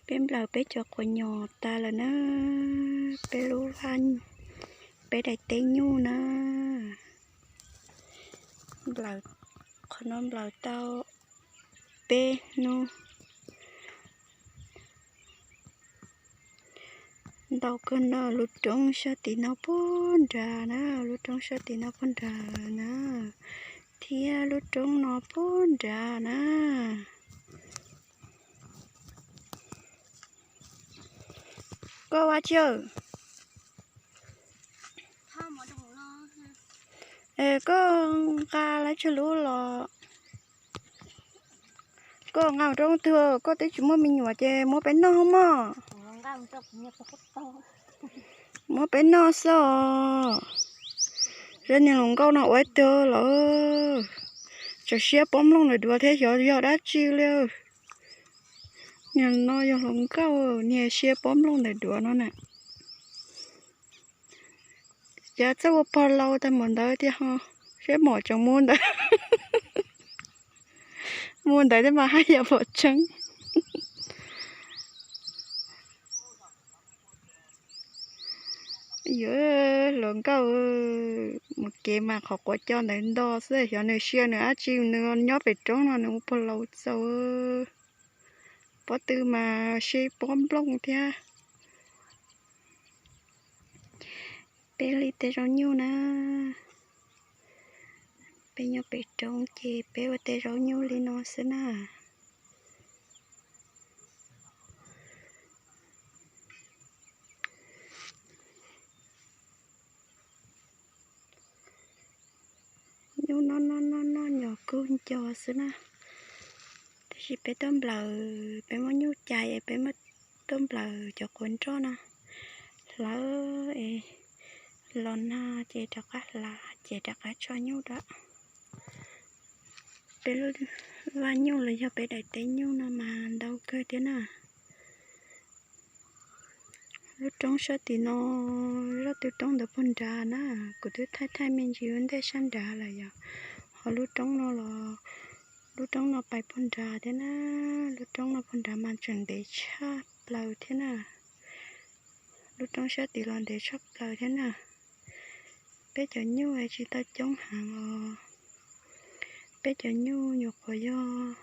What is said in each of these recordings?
Peb nplawm peb cov quav nyos tas lawm na, peb lub vaj, peb daim teb nyuj na. Nplawm, qhov no nplawm tau peb hnub. Ntau kawg no, lub roob sab tim no puag nrad na, lub roob sab tim no puag nrad na, thiab lub roob no puag nrad na. Koj ua tsi? Koj nqa lawv tsawg lub los? Koj nqa rau twg? Koj twb tsis muaj me nyuam ces muab peb noj mog. Muab peb noj xwb os. Zaj niag hluas nkauj no ua ib tug lawm, tseem siab pob nplooj ntawm duav thiab, xyov yog dab tsi li. Niag no yog hluas nkauj, niag siab pob nplooj ntawm duav no na. Cas txawj ua pog laus tag npaum ntawd tiag ho, siab mom tseem mus ntawd, mus ntawd thiab mas haj yam pom tseeb. Yuav hluas nkauj mus kev mas qhov quav co ntawd nto xwb, xyov nws sia nws dab tsi, nws nyob pem roob no nws ua pog laus txaus. Pob tw mas siab pob nplooj thiab. Peb li tej zaub nyuj na, peb nyob pem roob ces peb ua tej zaub nyuj li no xwb na. Nyuj noj noj noj noj nyom kub nco xwb na. Tab sis peb tuaj nplawm, peb muab nyuj cais es peb muab tuaj nplawm cov quav nroj no hlawv es los nag ces rov qab hlawv ces rov qab tso nyuj rau. Peb lub vaj nyuj los yog peb daim teb nyuj no mas ntau kawg thiab na. Lub roob sab tim no, zaj tw roob ntawd puag nrad na, kuv twb thaij thaij me ntsis lub ntej sab nrad lawm yom. Ho lub roob no los, lub roob no pais puag nrad thiab na, lub roob no puag nrad mas tseem ntev tshaj plaws thiab na. Lub roob sab tid los ntev tshaj plaws thiab na. Peb cov nyuj tsis tau coob heev os. Peb cov nyuj nyuam qhuav yog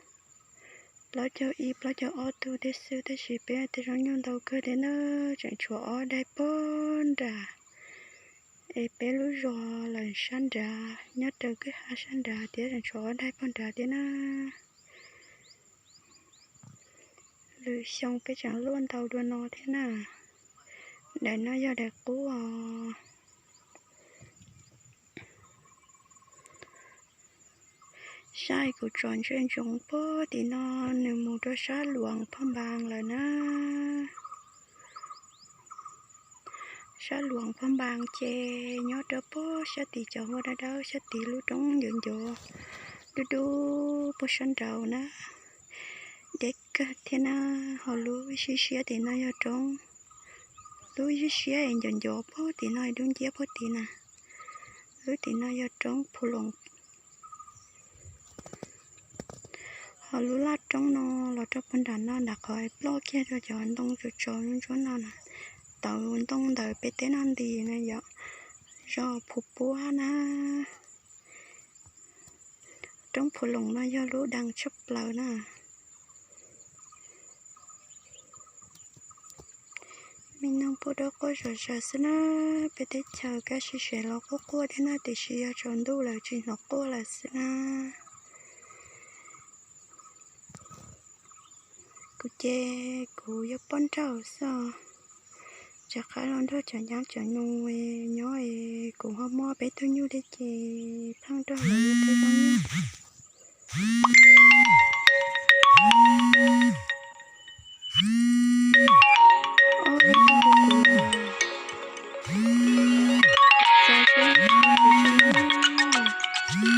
plaub caug ib plaub caug ob tug thiab xwb, tab sis peb tej zaub nyuj ntau kawg thiab na, tseem tshuav ob daim puag nrad. Es peb lub zos lawm sab nrad, nyob raws kwj ha sab nrad thiab, tseem tshuav ob daim puag nrad thiab na. Lwm xyoo peb tseem luaj ntau dua no thiab na. Daim no yog daim qub os. Saib kuv tsom ntsia ntsoov puag tim no, nws mus rau sab Luas Phaj Npas lawm na. Sab Luas Phaj Npas ces nyob rau puag sab tim cov huab dawb dawb, sab tim lub roob ncov ncov dub dub puag sab nraud na. Deb kawg thiab na, ho lub siab siab tim no yog roob. Lub siab siab es ncov ncov puag tim no, dub nciab puag tim na. Lub tim no yog roob Phu Loos. Ho lub laj roob no los rau puag nram no, nram qhov ploj kiag rau cov ntoo tsaus tsaus ntsuab ntsuab no na, tau ntoo ntawm peb teb no nti na yom, zos Phu Puab na. Roob Phu Loos no yog lub dees tshaj plaws na. Me noog pub dawb quaj zom zaws xwb na. Peb teb chaws kaj siab siab los quaj quaj thiab na, tiam sis yog tsaus ntuj lawm tsis hnov quaj lawm xwb na. Kuv ces kuv yog poj nrauj xwb, rov qab los nrog cov nyab cov nus nyob es kuv ho muaj peb tug nyuj thiab ces pheej nrog lawv ua peb tug nyuj.